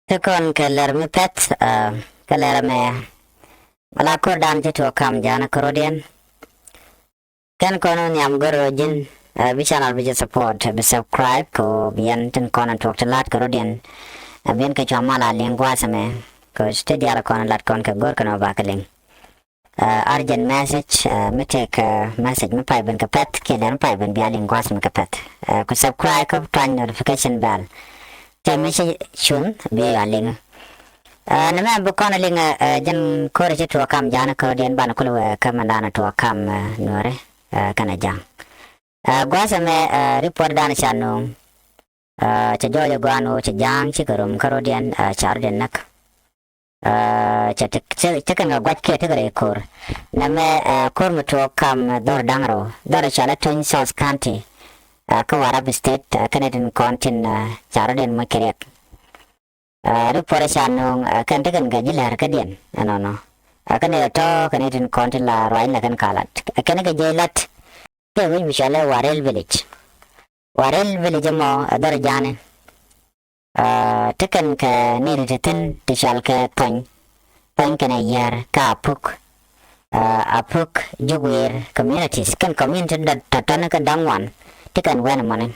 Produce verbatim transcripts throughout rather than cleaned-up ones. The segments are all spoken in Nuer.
Ti kɔn kɛ lɛr mi pɛth, ɛ, kɛ lɛr mɛ. Ala kor dan ci tuɔ kam jana kɛ rodiɛn. Kɛn kɔn wä nhiam gör rɔ ji̱n, ɛ, bi channel bi jɛ support, bi subscribe, kɛ wä bi yɛn tin kɔn tuɔk ti lat kɛ rodiɛn. Ɛ, bi yɛn kɛ cua mal a liŋ gua̱a̱th mɛ. Kɛ ti diaal kɔn lat kɔn kɛ gör kɛ nɔ ba kɛ liŋ. Ɛ, urgent message, ɛ, mi tëëk, ɛ, message mi pay ben kɛ pɛth, kiɛ lɛr mi pay ben bia liŋ gua̱a̱th mi kɛ pɛth. Ɛ, ku subscribe kä tuany notification bell. Tëë mi ci cuŋ bia liŋ. Ɛ, nɛ mɛ bi kɔn liŋ, ɛ, jɛn kori ci tuɔ kam jana kori diɛn ban kul wɛ kä mɛ dan tuɔ kam, ɛ, nuɔri, ɛ, kɛnɛ jaŋ. Ɛ, gua̱a̱th mɛ, ɛ, report dan ca nuŋ. Ɛ, cɛ jɔɔc gua̱a̱n wä cɛ jaŋ cikɛ rom kä rodiɛn, ɛ, ca rodiɛn näk. Ɛ, cɛ ti, cɛ, cɛ kɛn kɛ gua̱c kiɛ tekɛ rɛy ko̱r. Nɛmɛ, ɛ, ko̱r mi tuɔɔk kam, ɛ, dhɔr da̱ŋ rɛw. Dhɔr cɔalɛ Tony South County. Ɛ, kä Warrap State, ɛ, kɛnɛ tin kɔn tin, ɛ, ca rɔ̱diɛn moc kɛ riɛk. Ɛ, report ca nööŋ, ɛ, kɛn tekɛn kɛ ji̱ lɛr kädiɛn, ɛnɔnɔ. Ɛ, kɛnɛ tɔ̱ kɛnɛ tin kɔn tin la ruac nɛ kɛn ka lat. Ɛ, kɛn kɛ jiɛc lat. Kɛ wi̱c mi cɔalɛ Warel Village. Warel Village ɛmɔ, ɛ, dhɔr ja̱a̱ni. Ɛ, tekɛn kɛ nɛy ti te thi̱n ti cɔal kɛ Thony. Thony kɛnɛ Yiɛr kä Apuk. Ɛ, Apuk Jukwiir communities. Kɛn community tɔ̱tɔ̱ni kɛ da̱ŋ ŋuan. Tekɛn wɛn mɔni.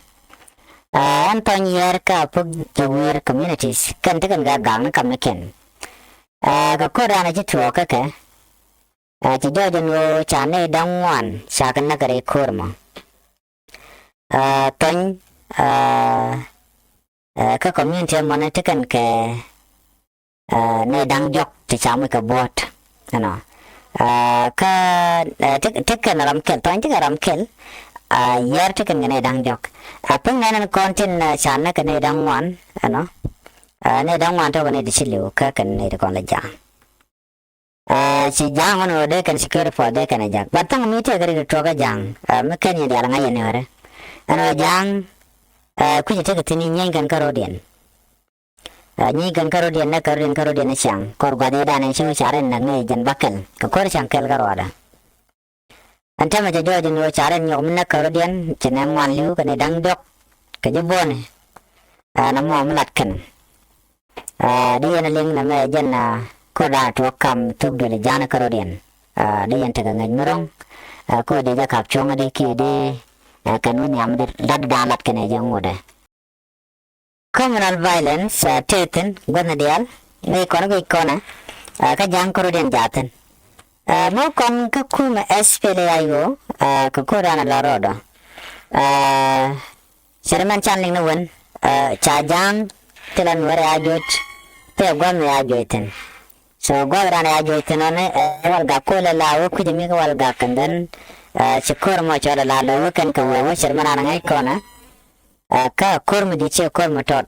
Ɛ, ɛn Thony Yiɛr kä Apuk Jukwiir communities. Kɛn tekɛn kɛ gaŋni kamnikiɛn. Ɛ, kɛ ko̱r dan ci tuɔɔk kä kɛ. Ɛ, ci jɔɔc ɛn ɣöö ca nɛy da̱ŋ ŋuan ca kɛ näk kɛ rɛy ko̱r mɔ. Ɛ, Thony, ɛ, ɛ, kä community mɔnɛ tekɛn kɛ, ɛ, nɛy da̱ŋ diɔ̱k ti ca moc kɛ buɔ̱ɔ̱t. Ɛnɔ. Ɛ, kä, ɛ, tek-, tekɛn ram kɛl, Thony tekɛn ram kɛl. Ɛ, Yiɛr tekɛn kɛ nɛy da̱ŋ diɔ̱k. Ɛ, piny nɛn ɛn kɔn tin, ɛ, ca näk kɛ nɛy da̱ŋ ŋuan. Ɛnɔ. Ɛ, nɛy da̱ŋ ŋuan tɔ̱ kɛ nɛy ti ci li̱w kä kɛn nɛy ti kɔn lɛ ja̱a̱ŋ. Ɛ, ci ja̱a̱ŋ ɣän ɣöö dee kɛn security force dee kɛn ɛ jak. But thäŋ mi tëëkɛ ri tuɔɔk ɛ ja̱a̱ŋ, ɛ, mi kɛn yɛn diaal ŋa̱c yɛn ɣöri. Ɛn ɣöö ja̱a̱ŋ, ɛ, kui̱c ɛ tekɛ thi̱n i̱ nyieny kɛn kä ro̱diɛn. Ɛ, nyieny kɛn kä ro̱diɛn nɛ kä ro̱diɛn kä ro̱diɛn ɛ ciaŋ. Kɔr gua̱th ëëdan ɛ ci wä ca rɛn näk ni jɛn bä kɛl. Kɛ ko̱r ciaŋ kɛl kä ruaadɛ. Ɛn täämɛ cɛ jɔɔc ɛn ɣöö ca rɛn nyɔk mi näk kä ro̱diɛn, ci nɛn ŋuan li̱w kɛ nɛy da̱ŋ diɔ̱k kɛ ji̱ buɔ̱ni. Ɛn ɛmɔ mi lat kɛn. Ɛ, di yɛn a liŋ nɛmɛ jɛn, ɛ, ko̱r dan tuɔɔk kam thuk duël ja̱a̱n kä ro̱diɛn. Ɛ, di yɛn tekɛ ŋäc mi ro̱ŋ. Ɛ, ko̱r di jɛ ka̱p cuɔ̱ŋ di kiɛ di, ɛ, kɛn wi̱n nhiam di lat dan lat kɛn ɛ jɛ ŋotdɛ. Communal violence, ɛ, tëë thi̱n gua̱thni diaal ni kɔn guic kɔnɛ, ɛ, kä ja̱a̱ŋ kä ro̱diɛn jaathin. Ɛ, mɔ kɔn kä kumɛ S P L A I O, ɛ, kɛ ko̱r dan a la rɔɔdɔ. Ɛ, cɛ ri mɛn can liŋ ni wen, ɛ, ca ja̱a̱ŋ thilɛ nuɔ̱ɔ̱rɛ a joc, thilɛ gua̱thni a joc thi̱n. So gua̱th ran ya juɔc thi̱n ɔni, ɛ, wal gak kolɛ la wä kui̱c mi kɛ wal gak, and then, ɛ, ci ko̱r mɔ cɔl la lɔ wä kɛn kɛ wä wä cir mi ran ŋäc kɔnɛ. Ɛ, kä ko̱r mi di̱t ci ko̱r mi tɔt.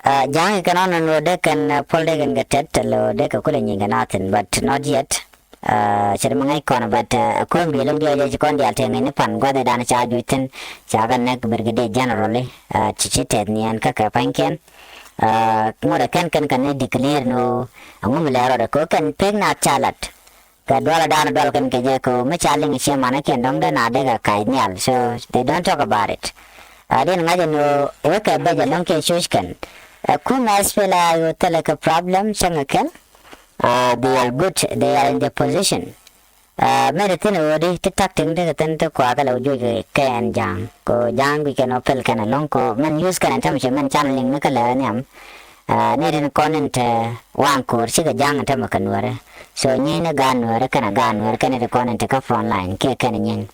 Ɛ, ja̱a̱ŋ kɛn ɔni wä dee kɛn, ɛ, puɔl dee kɛn kɛ tɛt, lɔ dee kɛ kulɛ nyiŋ kɛ na thi̱n, but not yet. Ɛ, cir mi ŋäc kɔnɛ, but, ɛ, ko̱r mi lɔŋ diɔ̱ɔ̱c ci kɔn diaal tëë ŋäc ni pan gua̱th dan ca juɔc thi̱n, ca kɛ näk Brigadier General, ɛ, ci ci tɛth niɛn kä kɛ pa̱nykiɛn. Ɛ, ŋuɔ̱t ɛ kɛn kɛn kɛn ni declare ni ɣöö ɛŋu mi lɛ rɔɔdɛ kɛ ɣöö kɛn pek na ca lat. Kɛ dualɛ daanɔ dual kɛn kɛ jɛ kɛ ɣöö mi ca liŋ ciɛ manɛ kiɛn dɔ̱ŋ dee na dee kɛ ka̱c nhial. So they don't talk about it. Ɛ, diɛn ŋa̱c ɛn ɣöö ɛ wekɛ bɛc ɛlɔ̱ŋ kiɛ coc kɛn. Ɛ, kumɛ S P L A I O thilɛ kɛ problem cäŋ ɛ kɛl. Ɛ, they are good, they are in the position. Ɛ, mɛn ti thi̱n ɛ ɣöö di ti tactic ti kɛ thi̱n ti kuakä lɛ wä juɔc kɛ kɛn ja̱a̱ŋ. Kɛ ɣöö ja̱a̱ŋ guic kɛn ɔ pɛl kɛn ɛlɔ̱ŋ kɛ ɣöö mɛn use kɛn ɛn tämɛ cɛ mɛn can liŋ mi kä lɛ nhiam. Ɛ, ni tin kɔn in te waŋ ko̱r cikɛ ja̱a̱ŋ ɛn tämɛ kɛ nuäärä. So nyieny ni gaat nuäärä kɛnɛ gaat nuäärä kɛnɛ ti kɔn in te kä front line kiɛ kɛnɛ nyieny.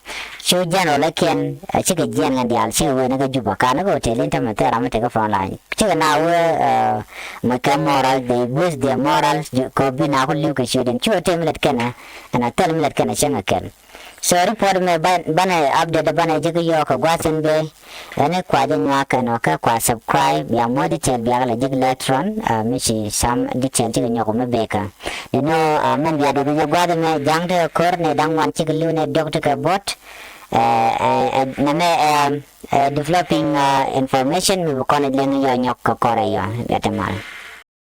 Cu general ɛ kiɛn, ɛ, cikɛ jiɛn kɛn diaal cikɛ wee ni kä Juba, ka ni kä hotel in tämɛ thil ram mi te kä front line. Cikɛ na wee, ɛ, mɛ kɛ moral, they waste their moral, kɛ ɣöö bi na ku li̱w kɛ ciötdɛn. Cu ɛ tëë mi lät kɛnɛ, ɛn a thil mi lät kɛnɛ cäŋ ɛ kɛl. So report mɛ ban, banɛ update banɛ ji̱ kä yɔɔk kɛ gua̱a̱th in bee. Ɛn i̱ kua jɛ nyuak kɛn ɔ kɛ kua subscribe bia muɔ̱th detail bia kɛ lɛ ji̱ kɛ later on, ɛ, mi ci sam detail cikɛ nyɔk mi bee kä. You know, ɛ, mɛn bia duɔth jɛ gua̱a̱th mɛ ja̱a̱ŋ tekɛ ko̱r ni da̱ŋ ŋuan cikɛ li̱w ni diɔ̱k tekɛ buɔ̱t. Ɛ, ɛ, ɛ, nɛmɛ, ɛ, ɛ, developing, ɛ, information mi bi kɔn ɛ liŋ yɔ nyɔk kɛ kɔr ɛ yɔ bia te mal.